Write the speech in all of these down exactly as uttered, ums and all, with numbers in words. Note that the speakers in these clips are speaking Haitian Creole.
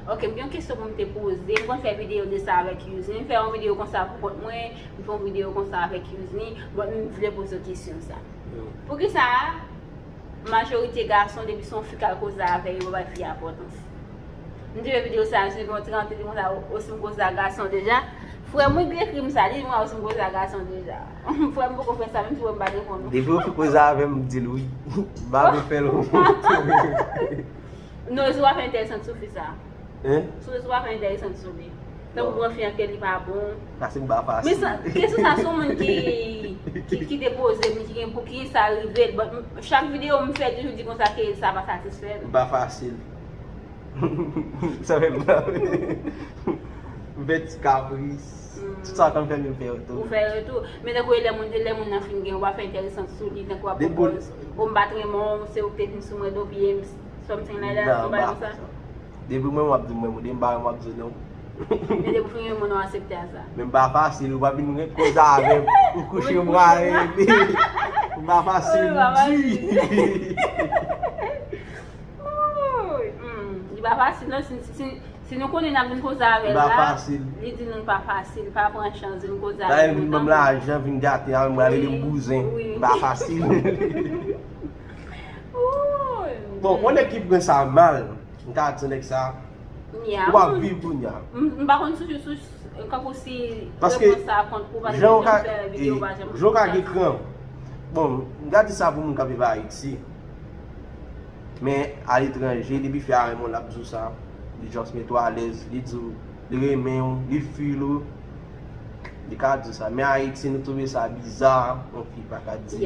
Ok, m gen yon kesyon pou m te poze. M konn fè videyo de sa avèk Yuzny. M fè yon videyo konsa pou kont mwen, m fè yon videyo konsa avèk Yuzny. Bon, m vle poze w kesyon sa. Poukisa majorite gason, depi se yon fi k al koze avè yo, yo pa bay fi a enpòtans? M te fè videyo sa, se yon ti rante di konsa, osi m koze a gason deja. Frè mwen ki ekri m sa, li di mwen osi m koze a gason deja. Frè m poko fè sa, menm si wè m pa reponn ou. Depi yon fi koze avè m, m di l wi. M pa vle fè l wont. Non, si w ap fè entèresan sou fi sa. Hein? Sou rezo pa fè entèresan sou li. Tankou pran fi an ke li pa bon. Paske m pa fasil. Men sa, kesyon sa se yon moun ki, ki, ki te poze m, ki gen pou ki sa rive l. But m- chak videyo m fè toujou di konsa ke sa pa satisfè l. M pa fasil. Sa fè m pa. M fè ti kapris. Tout sa konn fè m fè yo tou. Ou fè yo tou. Men tankou e lè moun, e lè moun nan fin gen, w ap fè entèresan sou li, tankou w ap pwopòz. Ou m pa t renmen w, se ou k te vin sou mwen, dopiye m, something like that, ou pa di sa. Depi mwen w ap di mwen moun, depi m pa renmen w ap di non. Men depi w fin renmen moun, w aksepte a sa. Men m pa fasil, ou pa vin ret koze avè m, ou kouche m prale. M pa fasil, m di. Li pa fasil non, si, si, si nou konnen n ap vin koze avè l la, li di nou l pa fasil, pa pran chans vin koze avè nou. Vin ban m lajan, vin gate avè m, rele m bouzen. M pa fasil. Bon, yon nèg ki pran sa mal, m ka di yon nèg sa, ou pa viv kounye a. M pa konn sou, sou, kankou si repons sa kont ou, paske jan w ka, jan w ka gen kran. Bon, m ka di sa pou moun k ap viv Ayiti. Men aletranje, depi fi a renmen w, l ap di w sa. Li just mete w alèz, li di w li renmen w, li feel ou. Li ka di w sa. Men Ayiti, nou twouve sa biza, yon fi pa ka di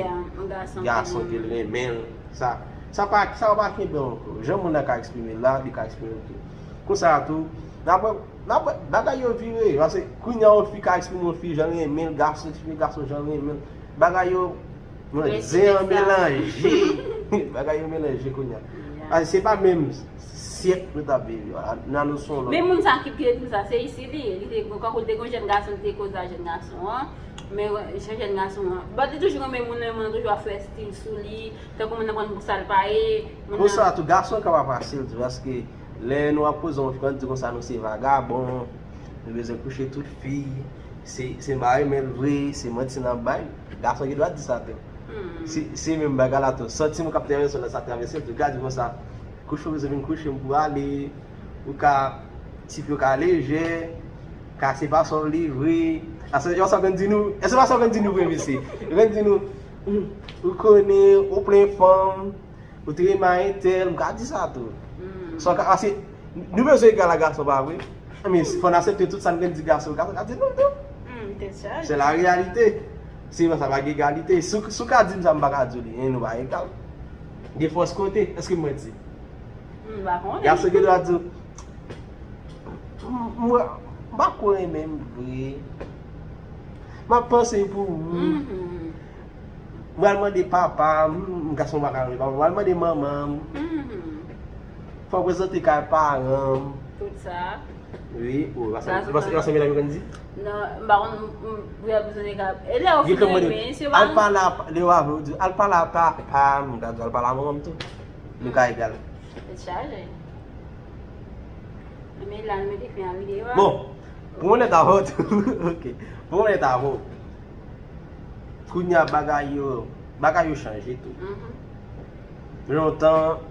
gason ke l renmen l. Sa, sa pa, sa pa kenbe ankò. Jan moun nan ka eksprime l la, li ka eksprime l tou. Konsa tou, n ap wè, n ap wè bagay yo vire. Paske kounye a yon fi ka eksprime yon fi jan l renmen l, gason eksprime gason jan l renmen l. Bagay yo, zen an melanje. Bagay yo melanje kounye a. Paske se pa menm syèk nou t ap viv yo. Nan nou se yon lòt. Men moun sa ki, ki te di m sa, se isi li ye. Li te, kankou te gen yon jèn gason, li te koze a jèn gason an. Men jèn gason an, but li toujou renmen moun nan, moun nan toujou ap fè stil sou li. Tankou moun nan konn pou sa l pa ye. Konsa tou, gason ka pa fasil tou, paske lè nou ap koze yon fi, ann di konsa nou se vagabon, nou bezwen kouche tout fi, se, se m pa renmen l vre, se manti n ap bay. Gason gen dwa di sa tou. Se, se menm bagay la tou. Santiman k ap travèse w la, sa travèse l tou. Ka di konsa, kouche w bezwen vin kouche m pou ale, ou ka, ti fi w ka lejè, ka se pa sa w li vre. Ase, yo sa konn di nou, e se pa sa konn di nou vre, mesye. Yo konn di nou, ou konnen, ou plen fanm, ou te renmen a entèl, m ka di sa tou. Sa ka, ase, nou bezwen egal a gason, pa vre? Men, fò n aksepte tout sa n konn di gason, gason ka di nou tou. Se la reyalite. Se pa sa, pa gen egalite. Si, si w ka di m sa, m pa ka di w li, en, nou pa egal. Gen fòs kote, èske m manti? M pa konnen. Gason gen dwa di w, m, m, m pa ko renmen m vre. M ap panse pou ou. M pral mande papa m, m gason pa ka mande papa m, m pral mande manman m. Fò w prezante kay paran m. Tout sa. Wi, ou, e pa sa medam yo konn di? Non, m pa konn, m, m, vre ap bezwen ka. E lè yo fin renmen, se pa. Al pale a, lè yo avè w, di, al pale a papa m, gad, al pale a manman m tou. Nou ka egal. Tèt chaje. Men la, nou mete fen a videyo a. Bon, pou onèt avè w tou, ok. Pou onèt avè w, kounye a bagay yo, bagay yo chanje tou. Lontan,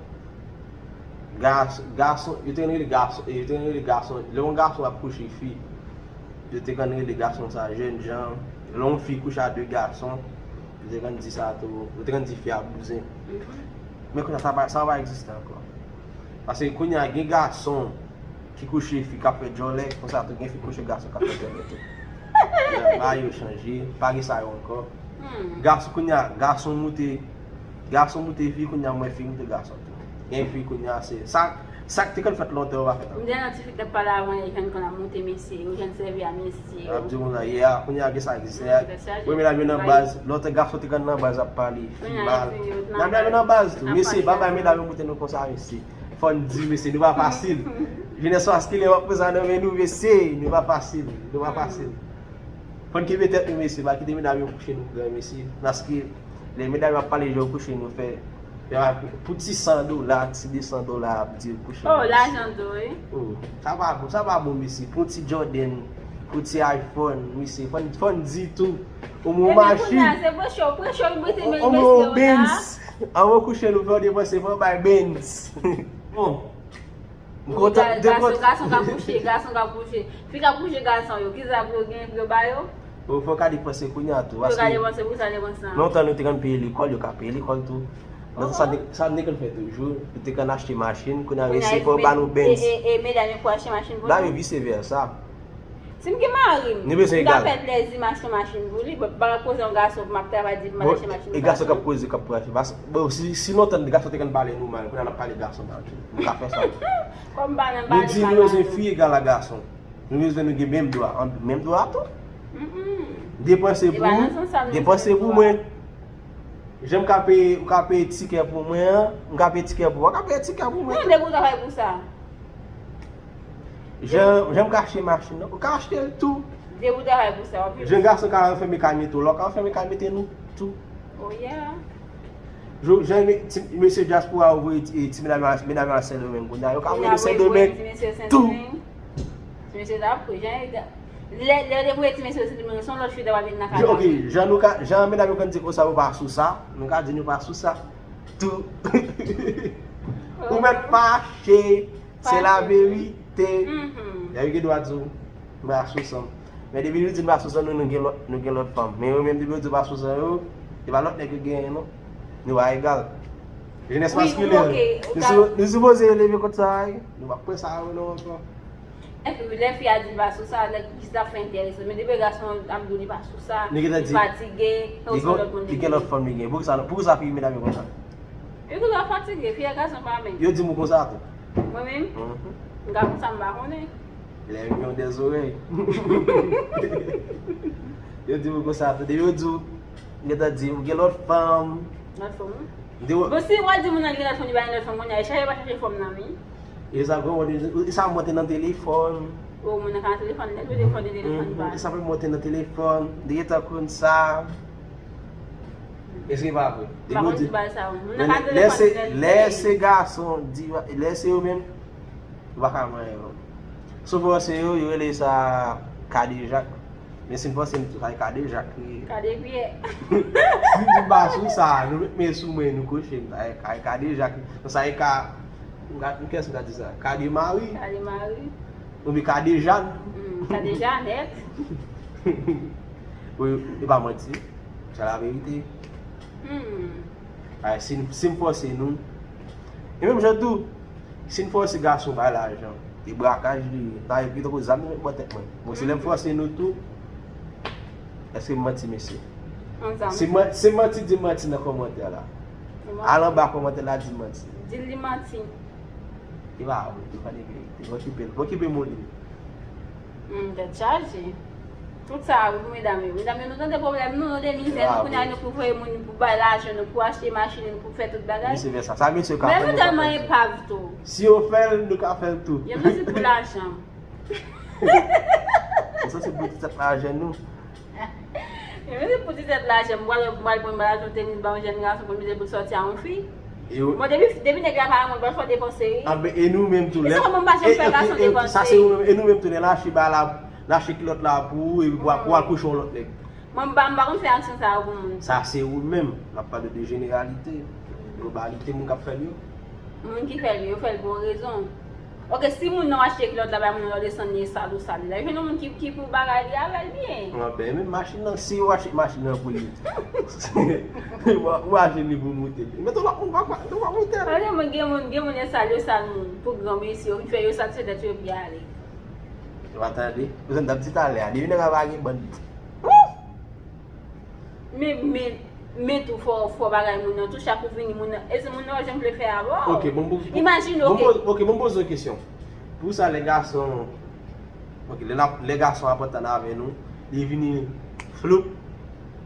gas-, gason, yo te konn rele gason, yo te konn rele gason, lè yon gason ap kouche fi, yo te konn rele gason sa jènjan. Lè yon fi kouche a de gason, yo te konn di sa tou, yo te konn di fi a bouzen. Men kounye a, sa pa, sa pa egziste ankò. Paske kounye a, gen gason ki kouche fi k ap fè djòlè, konsa tou gen fi k kouche gason k ap fè djòlè tou. Bagay yo chanje, pa gen sa yo ankò. Gason kounye a, gason moute, gason moute fi, kounye a m wè fi moute gason tou. Gen fi kounye a se sa, sa k te konn fèt lontan yo pa fèt ankò. M di nan ti fi k t ap pale avan, yo jwenn konn ap moute mesye, yo jwenn sèvi a mesye. Ap di konsa, yeah, kounye a gen sa egziste. Wi, medam yo nan baz, lontan gason te konn nan baz ap pale fi mal. Medam yo nan baz tou, mesye, pa bay medam yo moute nou konsa, mesye. Fò n di, mesye, nou pa fasil. Jenès maskilen, w ap pran sa nan men nou, mesye, nou pa fasil, nou pa fasil. Fò n kenbe tèt nou, mesye, pa kite medam yo kouche nou gran, mesye. Paske lè medam yo ap pale jan yo kouche nou, fè, Pou ti san dola, ti de san dola, ap di l kouche. Oh, lajan do, wi. Oh, sa pa bon, sa pa bon, mesye. Pou ti Jordan, pou ti iPhone, mesye, fò n, fò n di tou. Ou mwen machin. Se preche w, preche w, mesye, mesye, ou la. Benz. Anvan kouche nou fè w depanse, fò w bay Benz. Bon. M kontan, de kontan. Gason ka kouche, gason ka kouche. Fi ka kouche gason yo, ki zam yo gen pou yo ba yo? Ou fò ka depanse kounye a tou. Yo ka depanse pou sa, depanse sa. Lontan nou te konn peye lekòl, yo ka peye lekòl tou. Nan sa, sa nou te konn fè toujou. Nou te konn achte machin, kounye a mesye fò ba nou Benz. E, e, e medam yo pou achte machin pou nou? La, yo vise vèsa. Si m gen mari m, nou bezwen egal. M ka fè plezi m achte yon machin pou li, but m pa ka koze yon gason pou m ap travay di pou m al achte machin pou gason. E gason k ap koze, k ap pou achte. Bon, si, si lontan gason te konn pale nou mal, kounye a n ap pale gason mal tou. Nou ka fè sa tou. Kòm pa nan pale mal. Nou di nou bezwen fi egal a gason. Nou bezwen nou gen menm dwa. Menm dwa tou. Depanse pou ou, depanse pou mwen. Jan m ka peye, ou ka peye tikè pou mwen an, m ka peye tikè pou ou, ou ka peye tikè pou mwen. Mwen depi w travay pou sa. Jan, jan m ka achte machin nan, ou ka achte l tou. Depi w travay pou sa, w ap jwenn. Jan gason ka ranfème kay mete w la, ou ka ranfème kay mete nou tou. Oh yeah. Jan mesye dyaspora yo voye ti, ti medam yo, medam yo al Sendomeng kounye a, yo ka voye nou Sendomeng tou. Ti mesye ta pre, jan lè, lè yo te voye ti mesye yo Sendomeng, se yon lòt fi ta va vin nan kay la. Ok, jan nou ka, jan medam yo konn di konsa yo pa sou sa, nou ka di nou pa sou sa tou. Ou mèt fache, se la verite. Lè yo gen dwa di w, m pa sou sa. Men depi nou di n pa sou sa, nou, nou gen lòt, nou gen lòt fanm. Men yo menm depi yo di w pa sou sa yo, se pa lòt nèg yo genyen non. Nou pa egal. Jenès maskilen, nou sipoze leve kont sa, wi. Nou pa pran sa yo non ankò. Epi lè fi a di l pa sou sa, nèg ki sa fè enterese. Men depi gason ap di w li pa sou sa, li fatige, se yon lòt moun li gen. Li gen lòt fanm li gen. Poukisa, poukisa fi medam yo konsa? Yo toujou ap fatige, fi ak gason pa menm. Yo di m ou konsa tou. Mwen menm? M ka konsa m pa konnen. Lè m yon dèzorèy. Yo di m ou konsa tou. Depi yo di w, gentan di ou gen lòt fanm. Lòt fanm, wi. Bon, si w al di moun nan li gen lòt fanm, li pa gen lòt fanm, kounye a, e chache pa chache fanm nan, wi. E sa granmoun, e sa monte nan telefòn. O, moun nan ka nan telefòn, nèg yo te fè telefòn pa. E sa monte nan telefòn, li gentan konn sa. Èske pa vre? Depi yo di, lè se, lè se gason, di, lè se yo menm, yo pa ka manyen yo. Sou fòse yo, yo rele sa kadejak. Men si n fòse n tou, sa e kadejak li ye. Kadepyè. Si m di m pa sou sa, nou met men sou mwen, nou kouche m, sa e kadejak. Sa e ka, m ka, kiyès m ka di sa? Kademari. Kademari. Oubyen kadejann. Kadejanèt. Wi, e pa manti. Se la verite. Ay, si, si m fòse nou. E menm jan tou, si n fòse gason bay lajan, e brakaj li ye. Sa vle di tankou zam li met bò tèt mwen. Bon, si lè m fòse nou tou, èske m manti, mesye? Si m, si m manti, di m manti nan kòmantè la. Al anba kòmantè la, di m manti. Di l li manti. E pa vre, li pa de verite. Okipe l, okipe moun li. Hmm, tèt chaje. Tout sa a wi pou medam yo. Medam yo, nou tande pwoblèm nou, nou de mizè nou, kounye a nou pou voye moun, nou pou bay lajan, nou pou achte machin, nou pou fè tout bagay. Vise vèsa. Sa mesye ka fè, nou ka fè l tou. Men nou tèlman epav tou. Si yo fè l, nou ka fè l tou. Yo santi pou lajan. Yo santi pou ti tèt lajan nou. Men se pou ti tèt lajan, m pral, m pral pran m pral achte yon tenis ba yon jèn gason pou l mete pou l sòti a yon fi. Bon, depi, depi nèg la pa renmen w, l pral fè w depanse, wi. Anben, e nou menm tou, lè, e sa kòman m pa janm fè gason depanse. Sa se ou menm, e nou menm tou, lè n achte bagay la, n achte kilòt la pou ou, epi pou, pou al kouche yon lòt nèg. Mwen, m pa, m pa konn fè aksyon sa yo pou moun. Sa se ou menm. M ap pale de jeneralite. Globalite moun k ap fè l yo. Moun ki fè l yo, yo fè l pou yon rezon. Ok, si moun nan w achte kilòt la bay moun nan, lè w desann li e sal ou sal li la. Jwenn yon moun ki, ki pou bagay li avè l byen. Anben, menm machin nan, si yo achte machin nan pou li. Ou achte li pou moute li. Men tou lòt moun pa, pa, nou pa moute l. Anben, mwen gen moun, gen moun e sal, yo sal moun. Pou gran mesye, yo fè yo sal se tèt yo epi ale. Yo pa tande. Ou tande t ap di talè a. Depi nèg la pa gen bann. Men, men, men tou fò, fò bagay moun nan tou, chak ou vini moun nan, e se moun nan w janm vle fè avè w. Ok, bon, bon, imajine, bon, ok. Ok, bon, poze yon kesyon. Pou sa, lè gason, ok, lè, lè gason ap antann avè nou, li vini floup,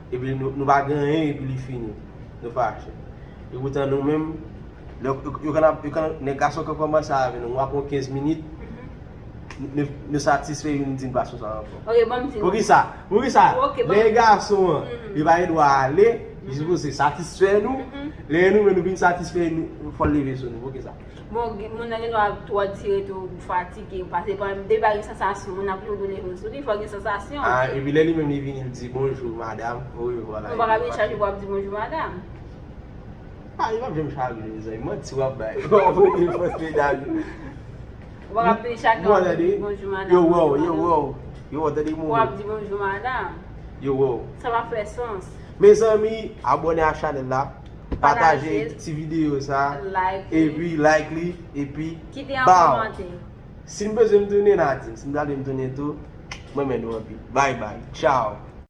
epi nou, nou pa gen anyen, epi li fini. Nou fache. Epoutan nou menm, lè yo, yo, yo konn ap, yo konn, nèg gason ka kòmanse avè nou, apre yon kenz minit, nou, nou satisfè, nou di n pa sou sa ankò. Ok, ban m di nou. Poukisa? Poukisa? Ok, lè gason an, li pa gen dwa ale, Li sipoze satisfè nou. Lè nou menm nou vin satisfè nou, fò l leve sou nou. Poukisa? Bon, gen- moun nan gen dwa twò tire tou fatige. Pase pa de bagay sansasyon, moun ap toujou leve sou li, fò gen sansasyon. Ah, epi lè li menm li vini, li di bonjou madam, orevoir la. Ou pa ka vin chak jou pou ap di bonjou madam. Ah, li p ap janm chak jou, mezanmi. Manti w ap bay. W ap vin fòs medam. Ou pa ka vin chak jou pou ap di bonjou madam. Yo, wow, yo, wow. Yo, wow, tande moun. Ou ap di bonjou madam. Yo, wow. Sa pa fè sans. Mezanmi, abòne a chanèl la. Pataje ti videyo sa. Epi like li. Epi kite yon kòmantè. Si m bezwen m tounen, n a di m. Si m ta dwe m tounen tou, mwen renmen nou anpil. Bye bye. Ciao.